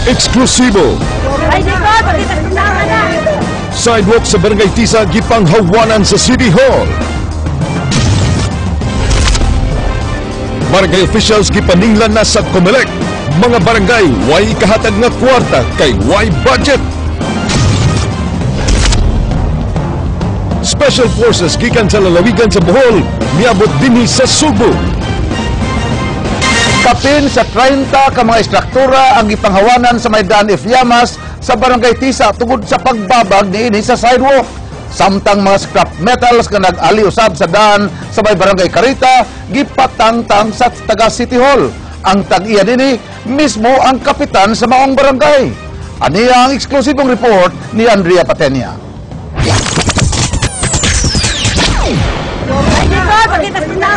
Eksklusibo. Ay, di ko! Pakita sa na! Sidewalk sa Barangay Tisa gipanghawanan sa City Hall. Barangay officials gipaninglan na sa COMELEC. Mga barangay way kahatag nga kwarta kay way budget. Special Forces gikan sa lalawigan sa Bohol miabot dinhi sa Sugbo. Kapin sa 30 ka mga istruktura ang gipanghawanan sa Maidan F. Llamas sa Barangay Tisa tungod sa pagbabag niini sa sidewalk. Samtang mga scrap metals nga nag-ali usab sa daan sa may Barangay Carita gipatangtang sa taga City Hall. Ang tag-iya nini mismo ang kapitan sa maong barangay. Aniya ang eksklusibong report ni Andrea Patenia. Ay, di ko! Pakita sa na!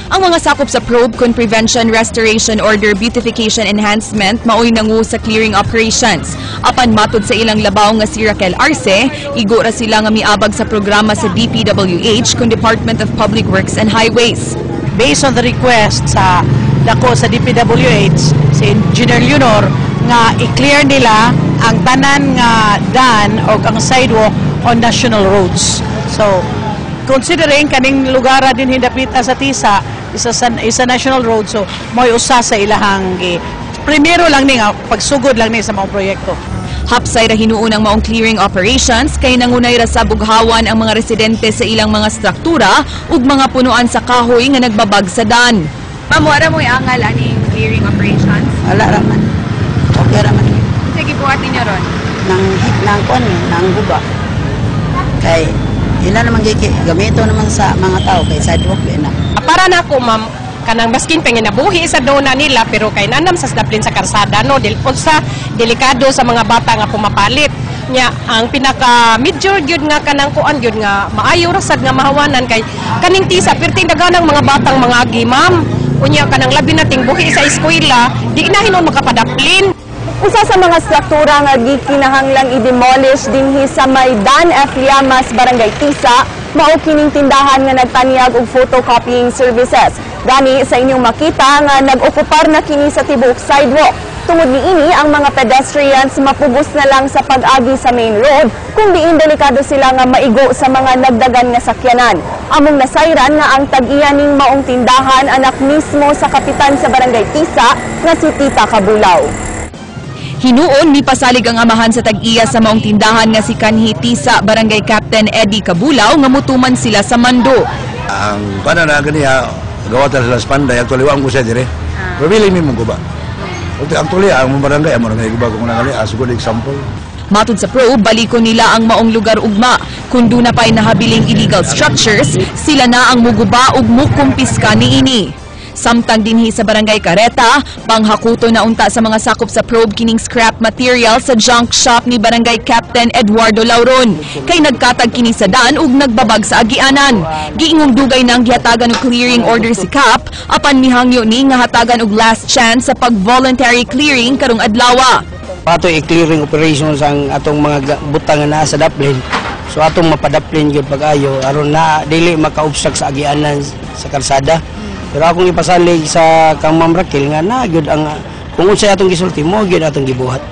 Ang mga sakop sa probe kun Prevention, Restoration Order, Beautification Enhancement maoy nangu sa clearing operations. Apan matod sa ilang labaw nga si Raquel Arce, igo ra sila nga miabag sa programa sa DPWH kun Department of Public Works and Highways. Based on the request sa dako sa DPWH, si Engineer Leonor, nga i-clear nila ang tanan nga dan o ang sidewalk on national roads. So, considering kaning lugar din hindapita sa Tisa, isa sa isa national road, so mo'y usa sa ilahang primero lang ni nga pagsugod lang ni sa mga proyekto. Hapsay ra hinuon ang maong clearing operations kay nangunay ra sa bughawan ang mga residente sa ilang mga struktura ug mga punuan sa kahoy nga nagbabag sa dan. Ma'am, wala mo'y angal aning clearing operations? Wala ra man. Okay ra man. Sige, buhat ninyo ron. Nang nang kuan nang guba. Kay ila naman giki gamito naman sa mga tao kay sidewalk di na. Para na ako, ma'am, kanang baskin panginabuhi sa dona nila pero kay nanam sa daplin sa karsada no dil unsa delikado sa mga bata nga pumapalit nya. Ang pinaka major gyud nga kanang kuan gyud nga maayo ra sad nga mahawanan kay kaning Tisa perting daghanang mga batang mga agi, ma'am, unya kanang labi nating buhi sa eskwela di na hinon makapadaplin. Usa sa mga struktura nga gikinahanglang i-demolish dinhi sa Maidan F. Llamas, Barangay Tisa, mao kining tindahan nga nagtanyag og photocopying services. Gani sa inyong makita nga nag-okupar na kini sa tibuok sidewalk. Tungod niini, ang mga pedestrians mapugos na lang sa pag-agi sa main road kung diin delikado sila nga maigo sa mga nagdagan nga sakyanan. Among nasayran nga ang tag-iya ning maong tindahan anak mismo sa kapitan sa Barangay Tisa nga si Tita Kabulaw. Hinuon mipasalig ang amahan sa tag-iya sa maong tindahan nga si Kanhi Tisa Barangay Captain Eddie Cabulao nga mutuman sila sa mando. Ang panan na ganiya gawatan sila sa Panday, actually wa ko siya dire. Pero bili mi mo guba. Actually ang barangay amo ra guba kung na gali as good example. Matod sa probe, baliko nila ang maong lugar ugma. Kung duna pa'y nahabiling illegal structures, sila na ang muguba ug mukumpiska niini. Samtang dinhi sa Barangay Careta, panghakuto na unta sa mga sakop sa probe kining scrap material sa junk shop ni Barangay Captain Eduardo Lauron. Kay nagkatag kini sa daan ug nagbabag sa agianan. Giingong dugay nang gihatagan og clearing order si Cap, apan mihangyo ni nga hatagan og last chance sa pag-voluntary clearing karong adlawa. Patoy i-clearing operations ang atong mga butang nga naa sa daplin. So atong mapadaplin gyud pag-ayo aron na dili maka-obstruct sa agianan sa kalsada. Pero akong ipasalig sa kang Ma'am Raquel nga na gyud ang kung unsay atong gisulti mo gyud atong gibuhat.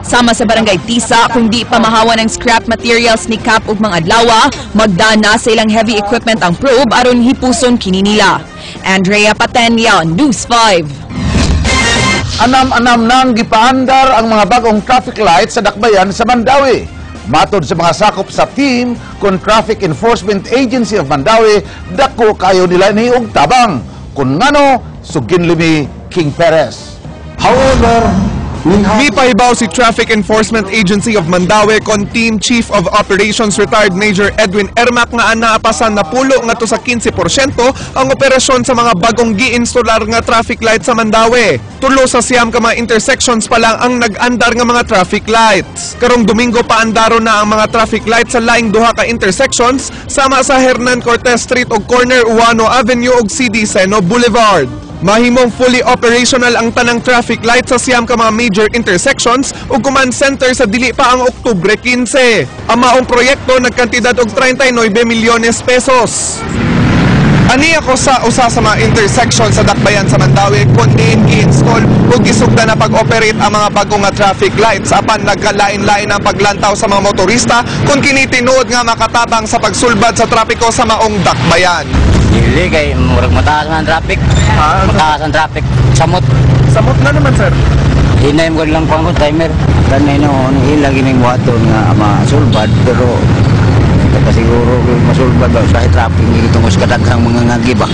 Sama sa Barangay Tisa, kung di pa mahawan ang scrap materials ni Cap ug mga adlawa, magdana sa ilang heavy equipment ang probe aron hipuson kini nila. Andrea Patenia, News 5. Anam-anam nang gipaandar ang mga bagong traffic lights sa dakbayan sa Mandaue. Matod sa mga sakop sa team kun Traffic Enforcement Agency of Mandaue, dako kayo nila ni og tabang. Kun ngano, sugin limi King Perez. However, Mipahibaw si Traffic Enforcement Agency of Mandaue kon Team Chief of Operations Retired Major Edwin Ermac nga naapasan na pulo ngadto sa 15% ang operasyon sa mga bagong giinstalar nga traffic light sa Mandaue. Tulo sa 9 ka mga intersections pa lang ang nag-andar nga mga traffic lights. Karong Domingo paandaro na ang mga traffic lights sa laing duha ka intersections sama sa Hernan Cortez Street ug corner Uano Avenue ug CD Seno Boulevard. Mahimong fully operational ang tanang traffic light sa 9 ka mga major intersections ug command center sa dili pa ang Oktubre 15. Ang maong proyekto nagkantidad og 39 milyones pesos. Ani ako sa usa sa mga intersection sa Dakbayan sa Mandaue kun diin gi-install ug gisugdan na pag-operate ang mga bago nga traffic lights, apan nagkalain-lain ang paglantaw sa mga motorista kung kini tinuod nga makatabang sa pagsulbad sa trapiko sa maong Dakbayan. Dili kay murag mataas man ang traffic. Mataas ang traffic. Samot. Samot na naman, sir. Hinay mo lang ko timer. Kanay no hila gining buhaton nga masulbad, pero ito siguro masulbad ba sa traffic ni tungod sa kadaghang mga ngagi ba.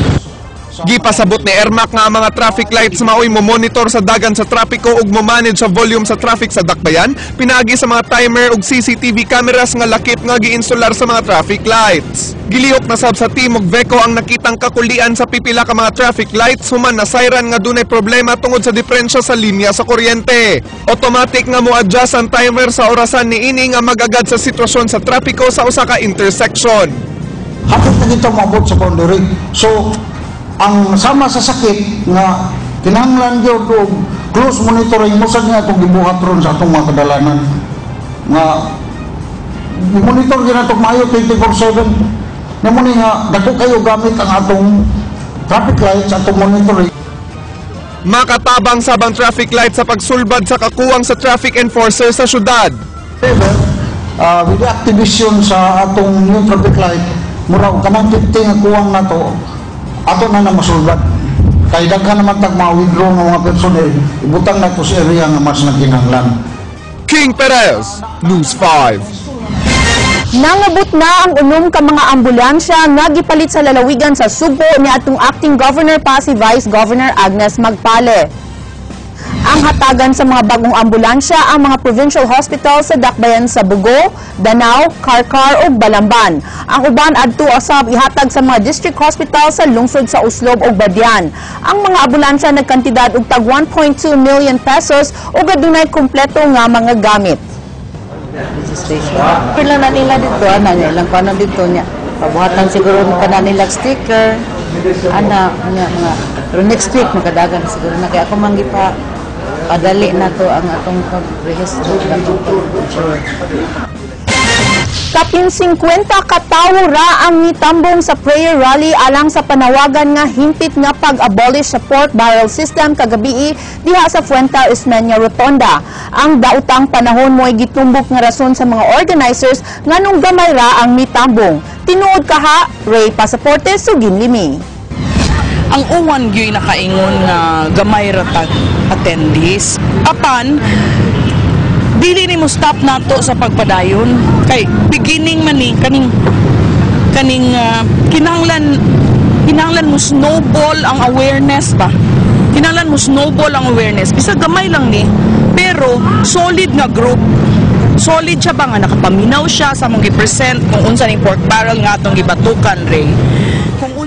Gipasabot ni Ermac nga ang mga traffic lights maoy mo-monitor sa dagan sa trapiko ug mo-manage sa volume sa traffic sa Dakbayan pinaagi sa mga timer ug CCTV cameras nga lakip nga giinstalar sa mga traffic lights. Gilihok na sab sa team ug VECO ang nakitang kakulian sa pipila ka mga traffic lights human na siren nga dunay problema tungod sa diferensya sa linya sa kuryente. Automatic nga mo-adjust ang timer sa orasan niini nga magagad sa sitwasyon sa trapiko sa usa ka intersection. Hapit na kita maabot sa boundary. So, ang sama sa sakit nga kinahanglan gyud og close monitoring mo sa nga atong gibuhat ron sa atong mga kadalanan nga i-monitor gyud nato maayo 24/7 na mo ni nga dako kayo gamit ang atong traffic lights, atong monitoring. Makatabang sabang traffic light sa pagsulbad sa kakuwang sa traffic enforcer sa syudad. However, with the activation sa atong new traffic light, mura og kanang 50 nga kuwang nato, ato na na masulbad. Kay daghan naman tag mga withdraw nga mga personnel, ibutang nato sa area nga mas nagkinahanglan. King Perez, News 5. Nangabot na ang unom ka mga ambulansya nga gipalit sa lalawigan sa Sugbo ni atong acting governor pa si Vice Governor Agnes Magpale. Ang hatagan sa mga bagong ambulansya ang mga provincial hospital sa Dakbayan sa Bogo, Danao, Carcar ug Balamban. Ang uban adto usab ihatag sa mga district hospital sa lungsod sa Oslob ug Badian. Ang mga ambulansya nagkantidad og tag ₱1.2 million ug adunay kumpleto nga mga gamit. Registration. Pila na nila dito, ana niya ilang paano dito niya. Pabuhatan siguro ka na nila sticker. Ana, niya mga pero next week makadagan siguro na kay ako man gipa padali na to ang atong pag-rehistro, atong pag-insure. Kapin 50 katawo ra ang mitambong sa prayer rally alang sa panawagan nga himpit nga pag-abolish sa pork barrel system kagabii diha sa Fuente Osmeña Rotonda. Ang dautang panahon mo'y gitumbok nga rason sa mga organizers nganong gamay ra ang mitambong. Tinuod kaha, Ray Pasaporte, Sugin Limi. Ang uwan gyud nakaingon nga gamay ra tag attendees, apan dili ni mo stop nato sa pagpadayon kay beginning man ni kaning kaning kinahanglan kinahanglan mo snowball ang awareness ba, kinahanglan mo snowball ang awareness. Bisag gamay lang ni, pero solid nga group, solid siya ba nga nakapaminaw siya sa among gi-present kung unsa ning pork barrel nga atong gibatukan, Ray.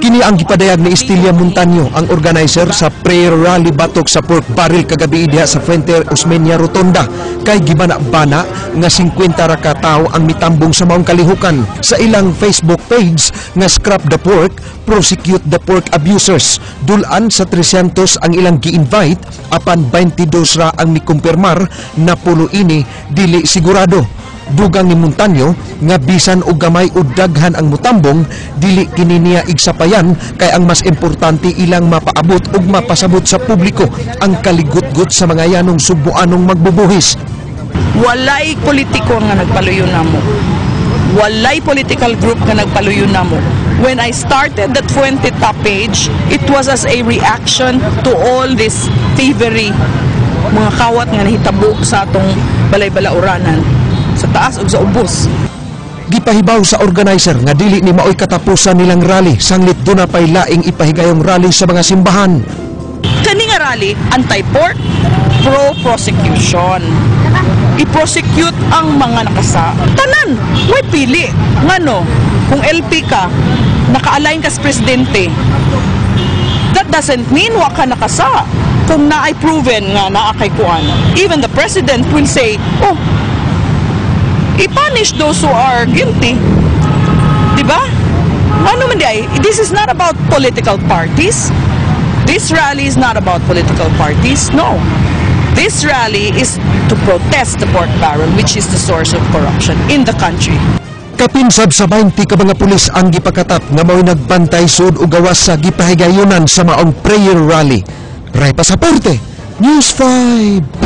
Kini ang gipadayag ni Estilia Montaño, ang organizer sa prayer rally batok sa pork barrel kagabi diha sa Fuente Osmeña Rotonda, kay gibana-bana nga 50 ra ka tawo ang mitambong sa maong kalihukan sa ilang Facebook page nga "Scrap the Pork, Prosecute the Pork Abusers." Dulan sa 300 ang ilang gi-invite, apan 22 ra ang mikumpirmar na pulo ini dili sigurado. Dugang ni Montaño nga bisan og gamay o daghan ang mutambong, dili kini niya igsapayan kay ang mas importante ilang mapaabot ug mapasabot sa publiko ang kaligutgot sa mga yanong Sugbuanong magbubuhis. Walay politiko nga nagpaluyo namo. Walay political group nga nagpaluyo namo. When I started that Fuente Top page, it was as a reaction to all this thievery, mga kawat nga nahitabo sa atong balay-balauranan, sa taas ug sa ubos. Gipahibaw sa organizer nga dili ni maoy katapusan nilang rally sanglit duna pay laing ipahigayong rally sa mga simbahan. Kani nga rally, anti-pork, pro-prosecution. I-prosecute ang mga nakasa. Tanan, way pili. Ngano, kung LP ka, naka-align ka sa presidente, that doesn't mean wa ka nakasa. Kung naay proven nga naa kay kuan, even the president will say, "Oh, i-punish those who are guilty." Di ba? Ano man di ay, this is not about political parties. This rally is not about political parties. No. This rally is to protest the pork barrel, which is the source of corruption in the country. Kapin sab sa 20 ka mga pulis ang gipakatap nga mao'y nagbantay sud ug gawas sa gipahigayunan sa maong prayer rally. Ray Pasaporte, News 5.